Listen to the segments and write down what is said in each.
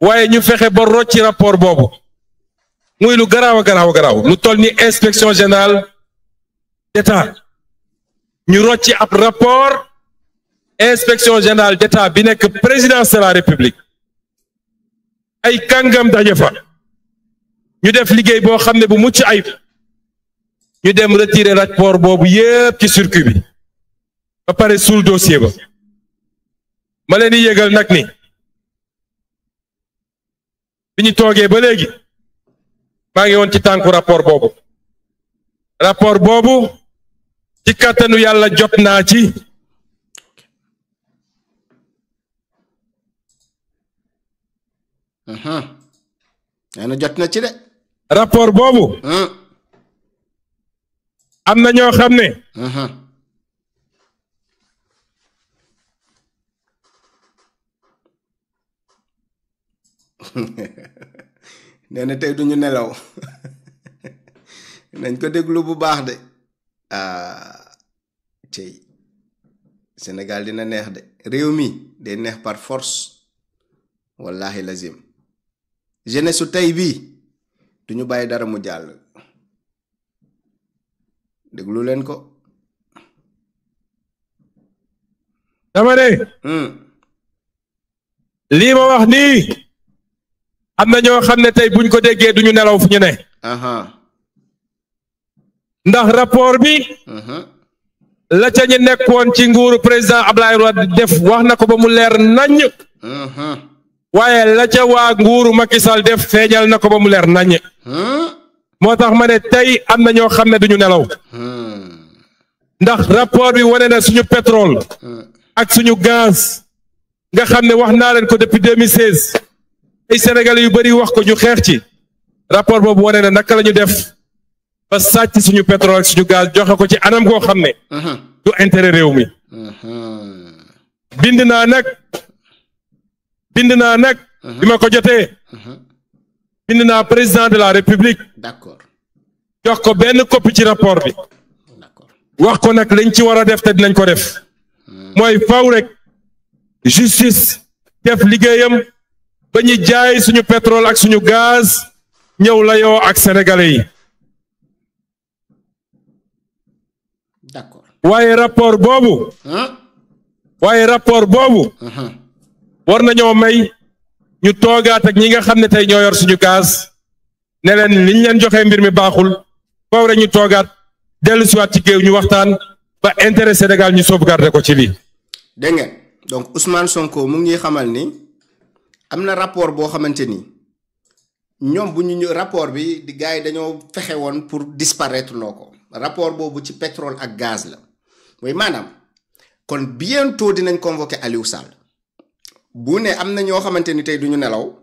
waaye ñu fexe ba rocci rapport boobu muy lu garaaw a garaaw a garaaw lu toll ni inspection générale d'État ñu rocci ab rapport inspection générale d'État bi nekk présidence de la République ay kàngam daje fa ñu def liggéey boo xam ne bu mucc ayib ñu dem retirer rapport boobu yépp ci circuit bi ba pare suul dossier ba ma leen di yëgal nag ni bi ñu toogee ba léegi maa ngi woon ci tànku rapport boobu ci kàttanu yàlla jot naa ci nee na jot na ci de rapport boobu am na ñoo xam ne nee na tey duñu nelaw nañ ko déglu bu baax de tey Sénégal dina neex de réew mi day neex par force wallahi lazim jeunesse su tey bii duñu bàyyi dara mu jàll déglu leen ko dama ne lii ma wax nii am na ñoo xam ne tey buñ ko déggee duñu nelaw fu ñu ne ndax rapport bi la ca ñu nekkoon ci nguuru président Abdoulaye Wade def wax na ko ba mu leer naññ waaye la ca waa nguuru Macky Sall def feeñal na ko ba mu leer naññ moo tax ma ne tey am na ñoo xam ne duñu nelaw ndax rapport bi wane na suñu pétrole ak suñu gaz nga xam ne wax naa leen ko depuis 2016 ay Sénégalais yu bari wax ko ñu xeex ci rapport boobu wane na naka la ñu def ba sàcc suñu pétrole ak suñu gaz joxe ko ci anam goo xam ne du intérêt réew mi bind naa nag bi ma ko jotee bind naa président de la République d'accord jox ko benn copie ci rapport bi wax ko nag lañ ci war a def te dinañ ko def mooy faw rek justice def liggéeyam ba ñu jaay suñu pétrole ak suñu gaz ñëw layoo ak sénégalais yi d'accord waaye rapport boobu war nañoo may ñu toogaat ak ñi nga xam ne tey ñoo yor suñu gaz ne leen liñ leen joxee mbir mi baaxul faw rek ñu toogaat dellu siwaat ci géew ñu waxtaan ba intérêt Sénégal ñu sauvegarder ko ci lii. dégg ngeen donc Ousmane Sonko mu ngi xamal ni am na rapport boo xamante ni ñoom bu ñu rapport bi di gars yi dañoo fexe woon pour disparaître loo ko rapport boobu ci pétrole ak gaz la mooy maanaam kon bientôt dinañ convoquer Aliou Sall bu ne am na ñoo xamante ni tey duñu nelaw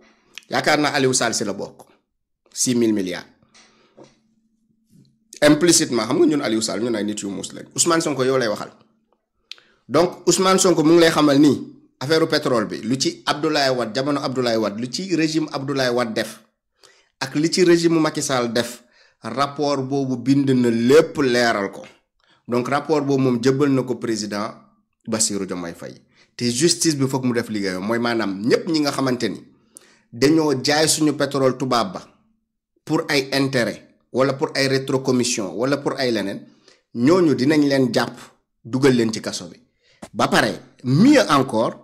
yaakaar naa Aliou Sall si la bokk 6 000 milliards implicitement xam nga ñun Aliou Sall ñun ay nit yu muus lañ Ousmane Sonko yow lay waxal donc Ousmane Sonko mu ngi lay xamal nii affaire pétrole bi lu ci Abdoulaye Wade jamono Abdoulaye Wade lu ci régime Abdoulaye Wade def ak li ci régime Macky Sall def rapport boobu bind na lépp leeral ko donc rapport boobu moom jëbbal na ko président Bassirou Diomaye Faye te justice bi foog mu def liggéeyam mooy maanaam ñépp ñi nga xamante ni dañoo jaay suñu pétrole tubaab ba pour ay intérêt wala pour ay rétrocommission wala pour ay leneen ñooñu dinañ leen jàpp dugal leen ci kaso bi ba pare mieux encore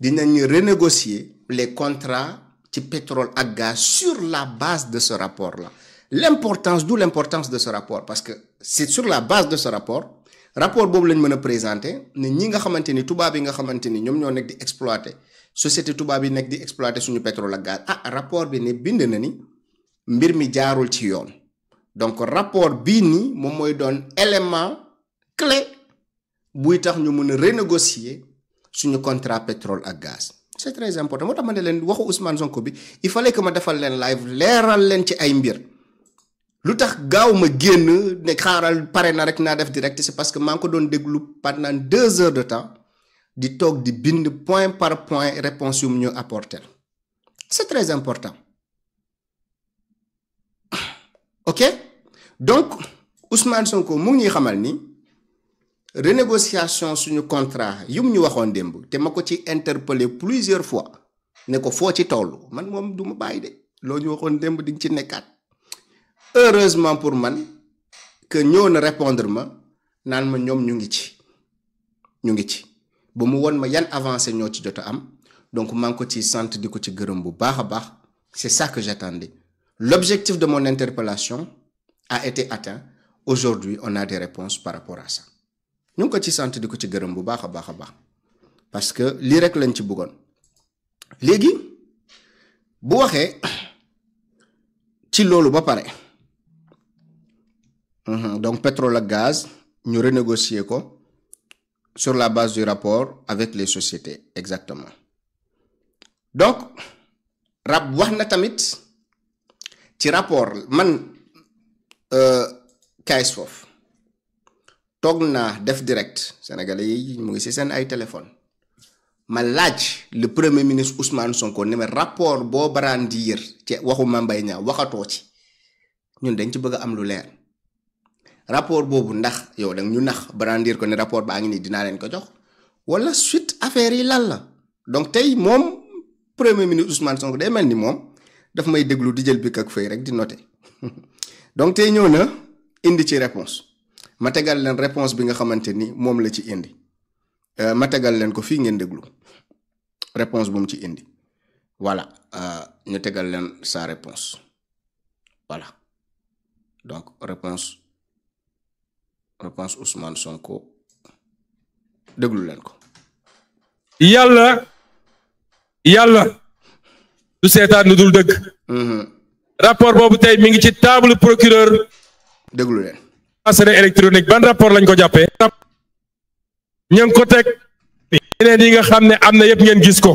dinañ renégocier les contrats ci pétrole ak gaz sur la base de ce rapport là d'où l'importance de ce rapport parce que c'est sur la base de ce rapport boobu lañ mën a présenter ne ñi nga xamante ni tubaab yi nga xamante ni ñoom ñoo nekk di exploiter société tubaab yi nekk di exploiter suñu pétrole ak gaz rapport bi ne bind na ni mbir mi jaarul ci yoon donc rapport bii nii moom mooy doon élément clé buy tax ñu mën a renégocier suñu contrat pétrole ak gaz c'est très important moo tax ma ne leen waxu Ousmane Sonko bi il fallait que ma defal leen live leeral leen ci ay mbir lu tax gaaw ma génn ne xaaral pare na rek naa def direct c'est parce que maa ngi ko doon déglu pendant 2 heures de temps di toog di bind point par point réponse yu mu ñu apporter c'est très important ok donc Ousmane Sonko mu ngi ñuy xamal ni renégociation suñu contrat yu mu ñu waxoon démb te ma ko ci interpellé plusieurs fois ne ko foo ci toll man moom du ma bàyyi de loo ñu waxoon démb di nga ci nekkaat heureusement pour man que ñëw na répondre ma naan ma ñoom ñu ngi ci ba mu won ma yan avancé ñoo ci jot a am donc maa ngi ko ci sant di ko ci gërëm bu baax a baax c'est ça que j'attendais l'objectif de mon interpellation a été atteint aujourd'hui on a des réponses par rapport à ça ñu ngi ko ci sant di ko ci gërëm bu baax a baax parce que lii rek lañ ci bëggoon léegi bu waxee ci loolu ba pare donc pétrole ak gaz ñu renégocier ko sur la base du rapport avec les sociétés exactement donc wax na tamit ci rapport man kays foofu toog naa def direct sénégalais yi mu ngi ci seen ay téléphone ma laaj le premier ministre Ousmane Sonko ne ma rapport boo baraan di yër ci waxu Mame Mbaye Niang waxatoo ci ñun dañ ci bëgg a am lu leer rapport boobu ndax yow dang ñu nax brandir ko ne rapport baa ngi nii dinaa leen ko jox wala suite affaire yi lan la donc tey moom premier ministre Ousmane Sonko day mel ni moom daf may déglu di jël bic ak feuille rek di noter donc tey ñëw na indi ci réponse ma tegal leen réponse bi nga xamante ni moom la ci indi ma tegal leen ko fii ngeen déglu réponse bu mu ci indi voilà ñu tegal leen sa réponse voilà donc réponse Ousmane Sonko déglu leen ko. yàlla du seetaan lu dul dëgg. rapport boobu tey mi ngi ci table procureur. déglu leen. bracelet électronique ban rapport lañ ko jàppee. ñu ngi ko teg. yeneen yi nga xam ne am na yëpp ngeen gis ko.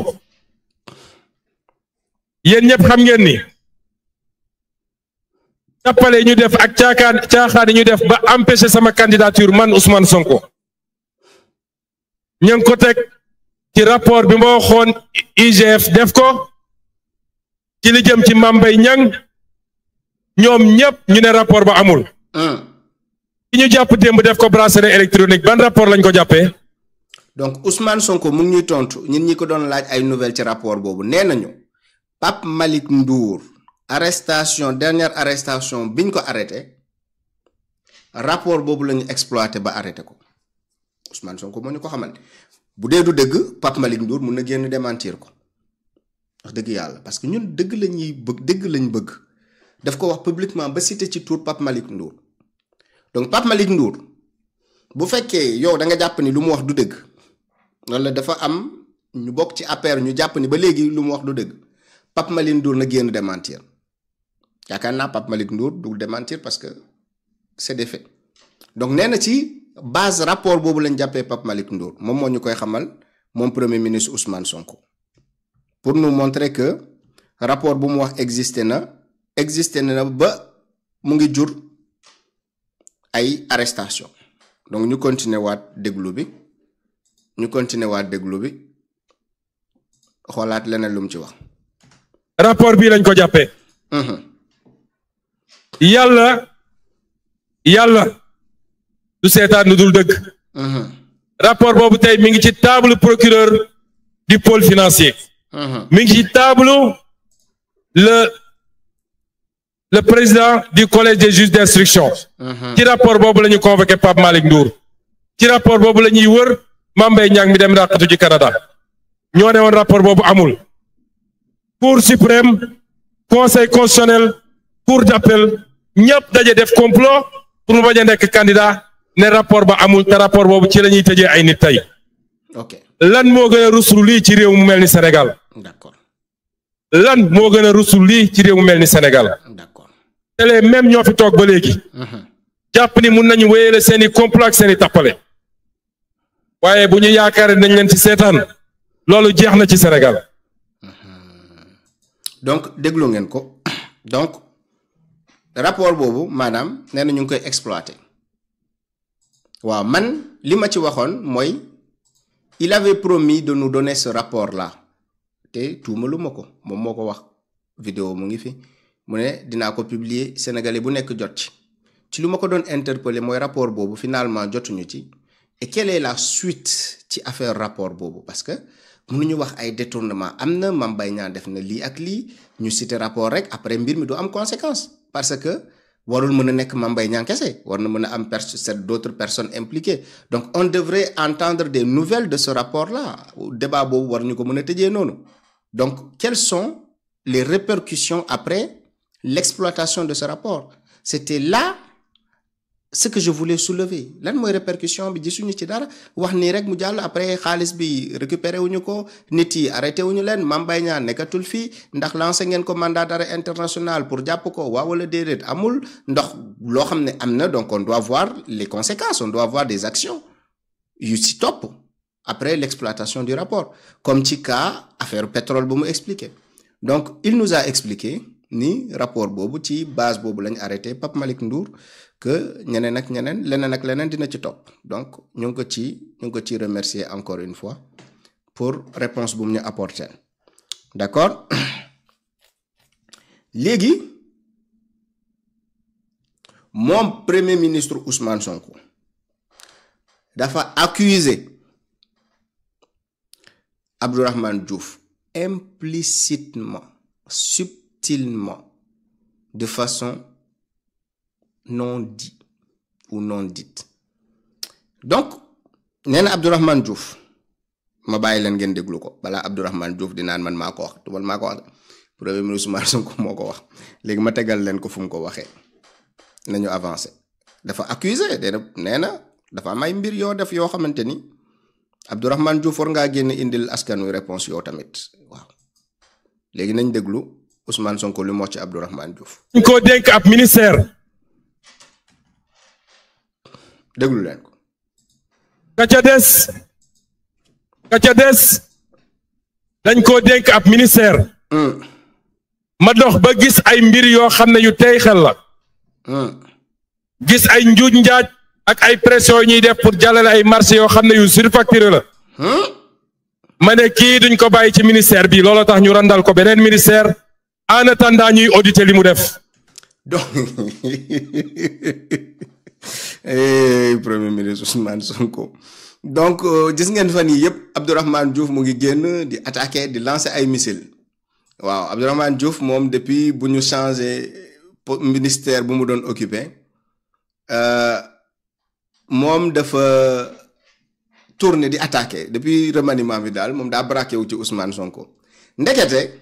yéen ñëpp xam ngeen ni. jàppale ñu def ak caaxaan ñu def ba empêcher sama candidature man Ousmane Sonko. ñu ngi ko teg ci rapport bi ma waxoon IGF def ko ci li jëm ci Mame Mbaye Niang ñoom ñëpp ñu ne rapport ba amul. ki ñu jàpp démb def ko bracelet électronique ban rapport lañ ko jàppee. donc Ousmane Sonko mu ngi ñuy tontu ñun ñi ko doon laaj ay nouvelles ci rapport boobu nee nañu Pape Malick Ndour dernière arrestation biñ ko arrêté rapport boobu la ñu exploité ba arrêté ko Ousmane Sonko moo ñu ko xamal bu dee du dëgg Pape Malick Ndour mun na génn démentir ko wax dëgg yàlla parce que ñun dëgg lañ bëgg daf ko wax publiquement ba cité ci tour Pape Malick Ndour donc Pape Malick Ndour bu fekkee yow da nga jàpp ni lu mu wax du dëgg wala dafa am ñu bokk ci APR ñu jàpp ni ba léegi lu mu wax du dëgg Pape Malick Ndour na génn démentir yaakaar naa Pape Malick Ndour du démentir parce que c'est des faits donc nee na ci base rapport boobu lañ jàppee Pape Malick Ndour moom moo ñu koy xamal moom premier ministre Ousmane Sonko pour nous montrer que rapport bu mu wax existé na ba mu ngi jur ay arrestation donc ñu continuer waat déglu bi xoolaat leneen lu mu ci wax. rapport bii lañ ko jàppee. yàlla du seetaan lu dul dëgg. rapport boobu tey mi ngi ci table procureur du pôle financier. mi ngi ci table le président du collège des juges d'instruction. ci rapport boobu la ñu convoqué Pape Malick Ndour. ci rapport boobu la ñuy wër Mame Mbaye Niang mi dem ràqatu ci Canada. ñoo ne woon rapport boobu amul. Cour suprême conseil constitutionnel cour d'appel ñëpp daje def complot pour mu bañ a nekk candidat ne rapport ba amul te rapport boobu ci la ñuy tëjee ay nit tey. ok lan moo gën a ruslu lii ci réew mu mel ni Sénégal. d'accord lan moo gën a ruslu lii ci réew mu mel ni Sénégal. d'accord te les mêmes ñoo fi toog ba léegi. jàpp ni mun nañu wéyale seeni complot ak seeni tappale. waaye bu ñu yaakaaree nañ leen ci seetaan loolu jeex na ci Sénégal. donc déglu ngeen ko donc rapport boobu maanaam nee na ñu ngi koy exploiter waaw man li ma ci waxoon mooy il avait promis de nous donner ce rapport là te tuumalu ma ko moom moo ko wax vidéo mu ngi fi mu ne dinaa ko publier sénégalais bu nekk jot ci lu ma ko doon interpeller mooy rapport boobu finalement jotuñu ci et quelle est la suite ci affaire rapport boobu parce que mënuñu wax ay détournement am na Mame Mbaye Niang def na lii ak lii ñu citer rapport rek après mbir mi du am conséquence parce que warul mën a nekk Mame Mbaye Niang kese war na mën a am d'autres personnes impliquées donc on devrait entendre des nouvelles de ce rapport là débat boobu war ñu ko mën a tëjee noonu donc quelles sont les répercussions après l'exploitation de ce rapport c'était là ce que je voulais soulever lan mooy répercussion bi gisuñu ci dara wax nii rek mu jàll après xaalis bi récupéré wuñu ko nit yi arrêté wuñu leen Mame Mbaye Niang nekkatul fii ndax lancé ngeen ko mandat d'arrêt international pour jàpp ko waaw wala déedéet amul ndax loo xam ne am na donc on doit voir les conséquences on doit voir des actions yu ci topp après l'exploitation du rapport comme ci cas affaire pétrole bu mu expliqué donc il nous a expliqué ni rapport boobu ci base boobu lañ arrêté Pape Malick Ndour que ñeneen ak ñeneen leneen ak leneen dina ci topp donc ñu ngi ko ci remercier encore une fois pour réponse bu mu ñu apporter d'accord léegi moom premier ministre Ousmane Sonko dafa accuser Abdourahmane Diouf implicitement subtilement de façon non dit ou non dite donc nee na Abdourahmane Diouf ma bàyyi leen ngeen déglu ko balaa Abdourahmane Diouf di naan man maa ko wax te man maa ko wax premier ministre Ousmane Sonko moo ko wax léegi ma tegal leen ko fu mu ko waxee nañu avancer dafa accuser nee na dafa am ay mbir yoo def yoo xamante ni Abdourahmane Diouf war ngaa génn indil askan wi réponse yoo tamit waaw léegi nañ déglu Ousmane Sonko lu mu wax ci Abdourahmane Diouf. ñu ko dénk ab ministère. déglu leen ko. ka ca des dañ koo dénk ab ministère. ma dox ba gis ay mbir yoo xam ne yu tey xel la. gis ay njuuj njaaj ak ay pression yu ñuy def pour jàllale ay marché yoo xam ne yu surfacturé la. ma ne kii duñ ko bàyyi ci ministère bi looloo tax ñu randal ko beneen ministère en attendant ñuy auditer li mu def. donc premier ministre Ousmane Sonko donc gis ngeen fan yii yëpp Abdourahmane Diouf mu ngi génn di attaquer di lancer ay missiles waaw Abdourahmane Diouf moom depuis bu ñu changé ministère bu mu doon occupé moom dafa tourner di attaquer depuis remaniement bi daal moom daa braqué wu ci Ousmane Sonko ndekete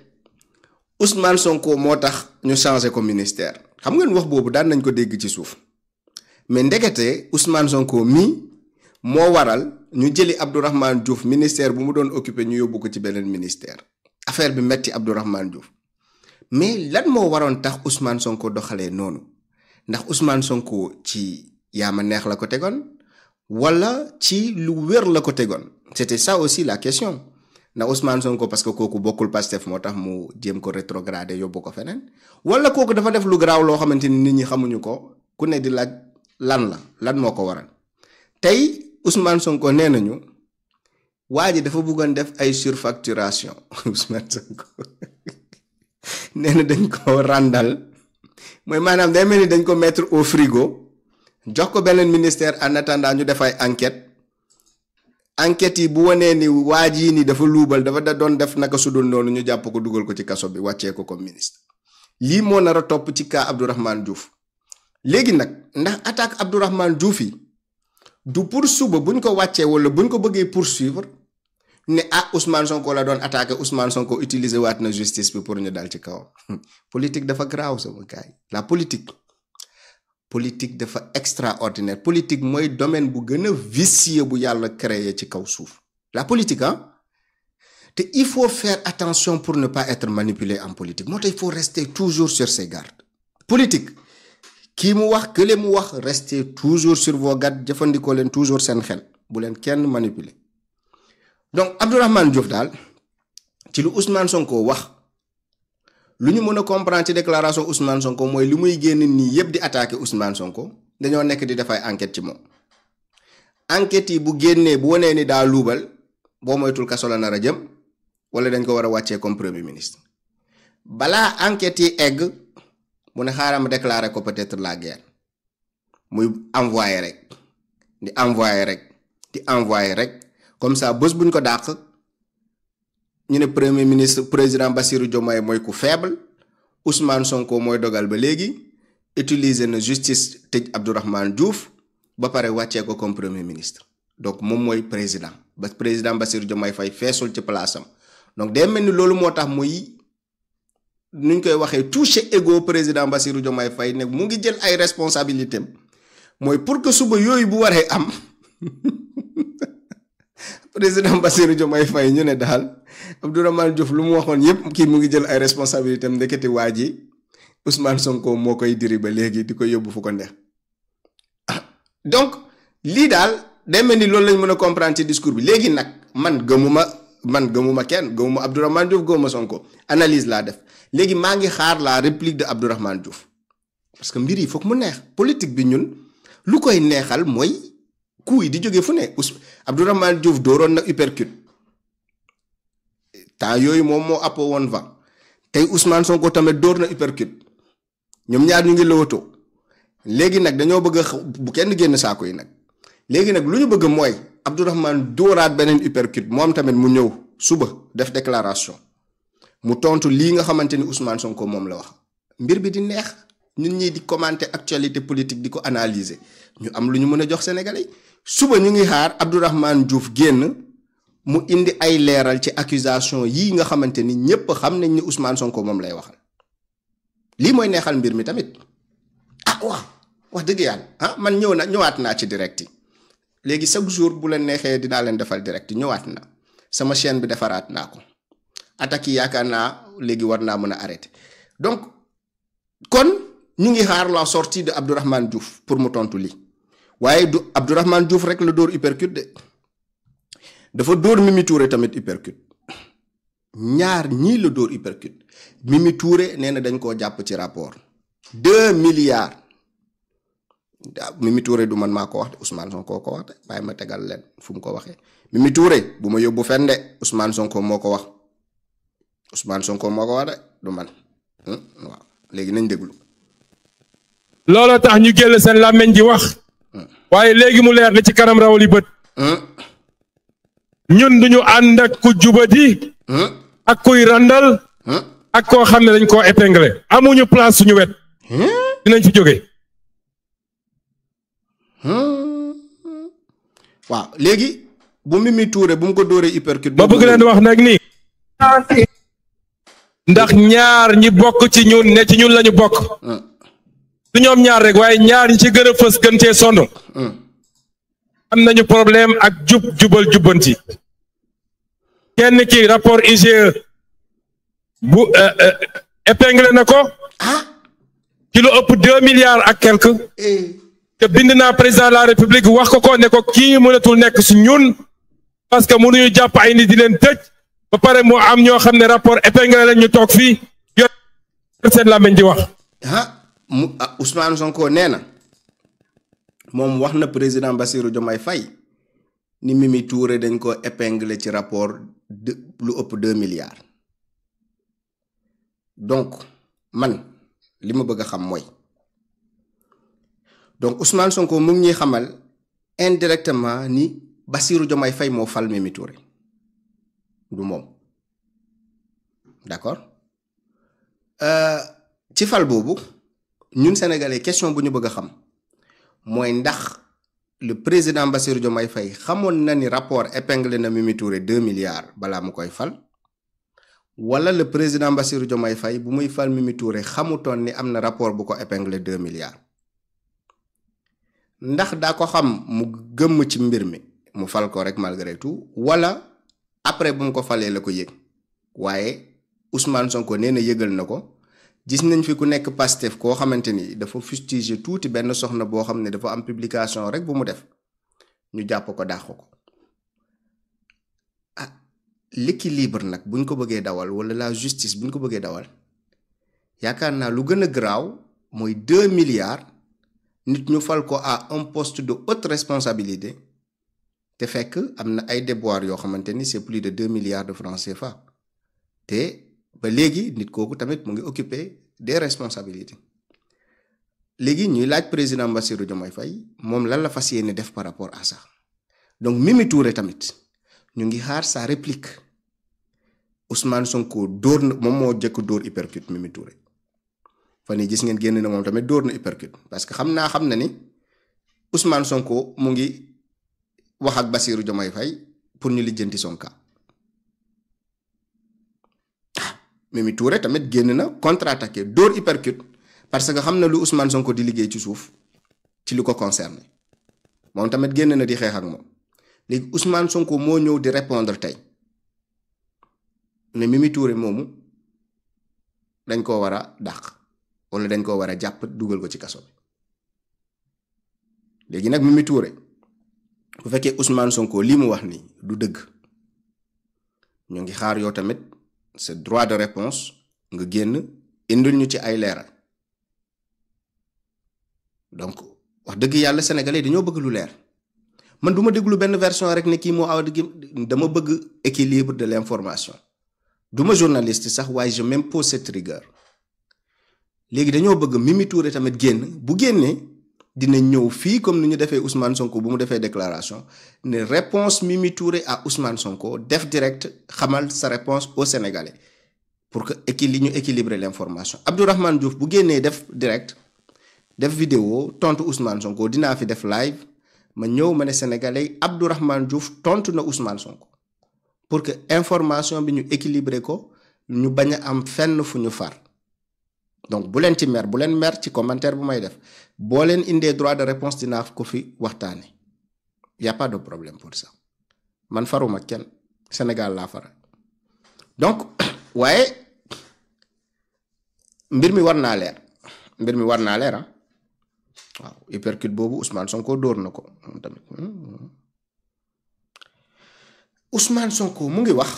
Ousmane Sonko moo tax ñu changé ko ministère xam ngeen wax boobu daan nañ ko dégg ci suuf. mais ndekete Ousmane Sonko mi moo waral ñu jëli Abdourahmane Diouf ministère bu mu doon occupé ñu yóbbu ko ci beneen ministère affaire bi metti Abdourahmane Diouf mais lan moo waroon tax Ousmane Sonko doxalee noonu ndax Ousmane Sonko ci yaa ma neex la ko tegoon wala ci lu wér la ko tegoon c'était ça aussi la question ndax Ousmane Sonko parce que kooku bokkul Pastef moo tax mu jéem ko rétrogradé yóbbu ko feneen wala kooku dafa def lu garaaw loo xamante ni nit ñi xamuñu ko ku ne di laaj. lan moo ko waral tey Ousmane Sonko nee nañu waa ji dafa bëggoon def ay surfacturation Ousmane Sonko nee na dañ ko randal mooy maanaam day mel ni dañ ko mettre au frigo jox ko beneen ministère en attendant ñu def ay enquête yi bu wanee ni waa ji ni dafa luubal dafa doon def naka su dul noonu ñu jàpp ko dugal ko ci kaso bi wàccee ko comme ministre lii moo nar a topp ci cas Abdourahmane Diouf léegi nag ndax attaque Abdourahmane Diouf yi du pour suba buñ ko wàccee wala buñ ko bëggee poursuivre ne Ousmane Sonko la doon attaqué Ousmane Sonko utiliser waat na justice bi pour ñu dal ci kawam politique dafa graaw sama gars yi la politique dafa extraordinaire politique mooy domaine bu gën a vicieux bu yàlla créé ci kaw suuf la politique te il faut faire attention pour ne pas être manipulé en politique moo tax il faut rester toujours sur ses gardes politique kii mu wax kële mu wax restez toujours sur vos gardes jëfandikoo leen toujours seen xel bu leen kenn manipuler donc Abdourahmane Diouf daal ci lu Ousmane Sonko wax lu ñu mën a comprendre ci déclaration Ousmane Sonko mooy li muy génn nii yëpp di attaquer Ousmane Sonko dañoo nekk di def ay enquête ci moom enquête yi bu génnee bu wanee ni daa luubal boo moytul kaso la nar a jëm wala dañ ko war a wàccee comme premier ministre balaa enquête yi egg mu ne xaaral ma déclarer ko peut-être la guerre muy envoyer rek di envoyer rek comme ça bés buñ ko dàq ñu ne premier ministre président Bassirou Diomaye mooy ku faible Ousmane Sonko mooy dogal ba léegi utiliser na justice tëj Abdourahmane Diouf ba pare wàccee ko comme premier ministre donc moom mooy président président Bassirou Diomaye Faye feesul ci place am donc day mel ni loolu moo tax muy nuñ koy waxee touché ego président Bassirou Diomaye Faye ne mu ngi jël ay responsabilités am mooy pour que suba yooyu bu waree am président Bassirou Diomaye Faye ñu ne daal Abdourahmane Diouf lu mu waxoon yépp kii mu ngi jël ay responsabilités am ndekete waa ji Ousmane Sonko moo koy diri ba léegi di ko yóbbu fu ko neex donc lii daal day mel ni loolu lañ mën a comprendre ci discours bi léegi nag man gëmuma kenn gëmuma Abdourahmane Diouf gëmuma Sonko analyse laa def léegi maa ngi xaar la réplique de Abdourahmane Diouf parce que mbir yi foog mu neex politique bi ñun lu koy neexal mooy coup yi di jógee fu ne Abdourahmane Diouf dooroon na uppercut temps yooyu moom moo appo woon va tey Ousmane Sonko tamit door na uppercut ñoom ñaar ñu ngi lëwatoo léegi nag dañoo bëgg bu kenn génn saako yi nag léegi nag lu ñu bëgg mooy Abdourahmane dóoraat beneen uppercut moom tamit mu ñëw suba def déclaration mu tontu lii nga xamante ni Ousmane Sonko moom la wax mbir bi di neex ñun ñii di commenter actualité politique di ko analyser ñu am lu ñu mën a jox Sénégalais suba ñu ngi xaar Abdourahmane Diouf génn mu indi ay leeral ci accusation yii nga xamante ni ñëpp xam nañ ni Ousmane Sonko moom lay waxal lii mooy neexal mbir mi tamit waaw wax dëgg yàlla man ñëwaat naa ci direct yi léegi chaque jour bu leen neexee dinaa leen defal direct ñëwaat na sama chaîne bi defaraat naa ko attaque yi yaakaar naa léegi war naa mën a arrêter donc kon ñu ngi xaar la sortie de Abdourahmane Diouf pour mu tontu lii waaye du Abdourahmane Diouf rek la dóor uppercut de dafa dóor Mimi Touré tamit uppercut ñaar ñii la dóor uppercut Mimi Touré nee na dañ koo jàpp ci rapport 2 milliards Mimi Touré du man maa ko wax de Ousmane Sonko ko wax de bàyyi ma tegal leen fu mu ko waxee Mimi Touré bu ma yóbbu fenn de Ousmane Sonko moo ko wax Ousmane Sonko moo ko wax de du man waaw léegi nañ déglu. looloo tax ñu génn seen làmmiñ ji wax. waaye léegi mu leer na ci kanam rawli bët. ñun duñu ànd ak ku jubadi. ak kuy randal. ak koo xam ne dañ koo épinglé amuñu place suñu wet. dinañ fi jóge. waaw léegi bu Mimi Touré bu mu ko dóoree uppercut. ba bëgg leen wax nag nii. ndax ñaar ñi bokk ci ñun ne ci ñun lañu bokk. du ñoom ñaar rek waaye ñaar ñi ci gën a fës gën cee sonn. am nañu problème ak jubal jubbanti. kenn ki rapport IGE bu épinglé na ko. ci lu ëpp 2 milliards ak quelque. te bind naa président de la république wax ko ne ko kii mënatul nekk si ñun parce que mënuñu jàpp ay nit di leen tëj ba pare moo am ñoo xam ne rapport épinglé lañ ñu toog fii yor seen làmmiñ di wax. Ousmane Sonko nee na moom wax na président Bassirou Diomaye Faye ni Mimi Touré dañ ko épinglé ci rapport lu ëpp 2 milliards donc man li ma bëgg a xam mooy. donc Ousmane Sonko mu ngi ñuy xamal indirectement ni Bassirou Diomaye Faye moo fal Mimi Touré du moom d'accord ci fal boobu ñun sénégalais question bu ñu bëgg a xam mooy ndax le président Bassirou Diomaye Faye xamoon na ni rapport épinglé na Mimi Touré 2 milliards balaa mu koy fal wala le président Bassirou Diomaye Faye bu muy fal Mimi Touré xamutoon ni am na rapport bu ko épinglé 2 milliards. ndax daa ko xam mu gëmm ci mbir mi mu fal ko rek malgré tout wala après bu mu ko falee la ko yëg waaye Ousmane Sonko nee na yëgal na ko gis nañ fi ku nekk Pastef koo xamante ni dafa fustiger tuuti benn soxna boo xam ne dafa am publication rek bu mu def ñu jàpp ko dàq ko l'équilibre nag buñ ko bëggee dawal wala la justice buñ ko bëggee dawal yaakaar naa lu gën a garaaw mooy 2 milliards. nit ñu fal ko à un poste de haute responsabilité te fekk am na ay déboires yoo xamante ni c'est plus de 2 milliards de francs CFA te ba léegi nit kooku tamit mu ngi occuper des responsabilités léegi ñuy laaj président Bassirou Diomaye Faye moom lan la fas yéene def par rapport à ça donc Mimi Touré tamit ñu ngi xaar sa réplique Ousmane Sonko dóor na moom moo jëkk dóor uppercut Mimi Touré fan yii gis ngeen génn na moom tamit dóor na uppercut parce que xam na ni Ousmane Sonko mu ngi wax ak Bassirou Diomaye Faye pour ñu lijjanti son cas Mimi Touré tamit génn na contre-attaqué dóor uppercut parce que xam na lu Ousmane Sonko di liggéey ci suuf ci lu ko concerné moom tamit génn na di xeex ak moom léegi Ousmane Sonko moo ñëw di répondre tey ne Mimi Touré moomu dañ koo war a dàq wala dañ koo war a jàpp dugal ko ci kaso bi léegi nag Mimi Touré bu fekkee Ousmane Sonko lii mu wax nii du dëgg ñu ngi xaar yow tamit sa droit de réponse nga génn indil ñu ci ay leeral donc wax dëgg yàlla sénégalais dañoo bëgg lu leer man du ma déglu benn version rek ne kii moo aw dama bëgg équilibre de l'information du ma journaliste sax waaye je m'impose cette rigueur léegi dañoo bëgg Mimi Touré tamit génn bu génnee dina ñëw fii comme ni ñu defee Ousmane Sonko bu mu defee déclaration ne réponse Mimi Touré à Ousmane Sonko def direct xamal sa réponse aux Sénégalais pour que ñu équilibrer l'information Abdourahmane Diouf bu génnee def direct def vidéo tontu Ousmane Sonko dinaa fi def live ma ñëw ma ne Sénégalais Abdourahmane Diouf tontu na Ousmane Sonko pour que information bi ñu équilibrer ko ñu bañ a am fenn fu ñu far donc bu leen ci mer bu leen mer ci commentaire bu may def boo leen indee droit de réponse dinaa ko fi waxtaane y a pas de problème pour ça man faruma kenn Sénégal laa faral donc waaye mbir mi war naa leer ah waaw uppercut boobu Ousmane Sonko dóor na ko moom tamit Ousmane Sonko mu ngi wax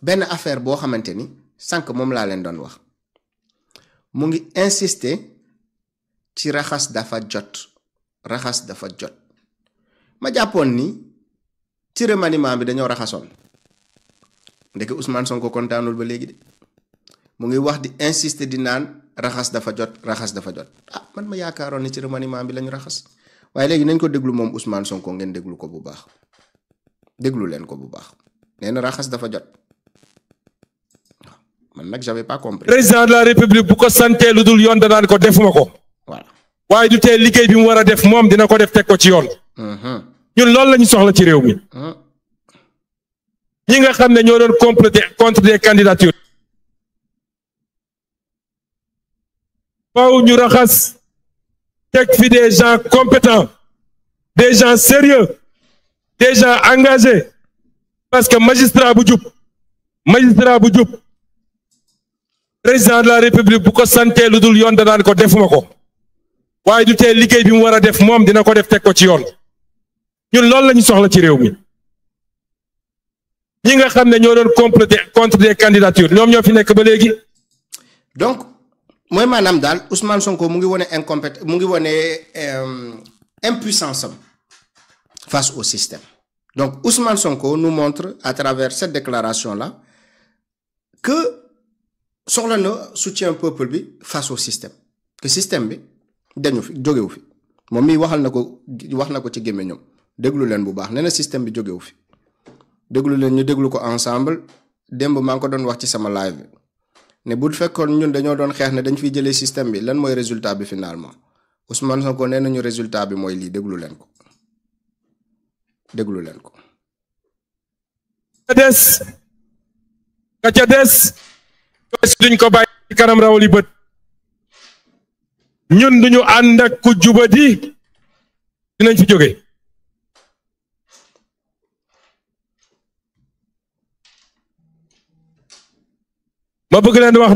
benn affaire boo xamante ni sànq moom laa leen doon wax mu ngi insister ci raxas dafa jot ma jàppoon ni ci remaniement bi dañoo raxasoon ndeke Ousmane Sonko kontaanul ba léegi de mu ngi wax di insister di naan raxas dafa jot ah man ma yaakaaroon ni ci remaniement bi lañu raxas waaye léegi nañ ko déglu moom Ousmane Sonko ngeen déglu ko bu baax déglu leen ko bu baax nee na raxas dafa jot man nag j'avais pas compris. président de la république bu ko santee lu dul yoon danaan ko defuma ko. voilà waaye du tee liggéey bi mu war a def moom dina ko def teg ko ci yoon. ñun loolu la ñu soxla ci réew mi. ñi nga xam ne ñoo doon comploter contre des candidatures. faaw ñu raxas teg fi des gens compétents des gens sérieux des gens engagés parce que magistrat bu jub président de la république bu ko santee lu dul yoon danaan ko defuma ko waaye du tee liggéey bi mu war a def moom dina ko def teg ko ci yoon ñun loolu la ñu soxla ci réew mi ñi nga xam ne ñoo doon comploter contre des candidatures ñoom ñoo fi nekk ba léegi. donc mooy maanaam daal Ousmane Sonko mu ngi wone mu ngi wone impuissance am face au système donc Ousmane Sonko nous montre à travers cette déclaration là que soxla na soutien peuple bi face au système que système bi dañu fi jógewu fi moom mii wax na ko ci gémmiñam déglu leen bu baax nee na système bi jógewu fi déglu leen ñu déglu ko ensemble démb maa ngi ko doon wax ci sama live bi ne bu fekkoon ñun dañoo doon xeex ne dañ fiy jëlee système bi lan mooy résultat bi finalement Ousmane Sonko nee nañu résultat bi mooy lii déglu leen ko. ka ca des duñ ko bàyyi ci kanam rawli bët ñun duñu ànd ak ku jubadi dinañ fi jóge ma bëgg leen wax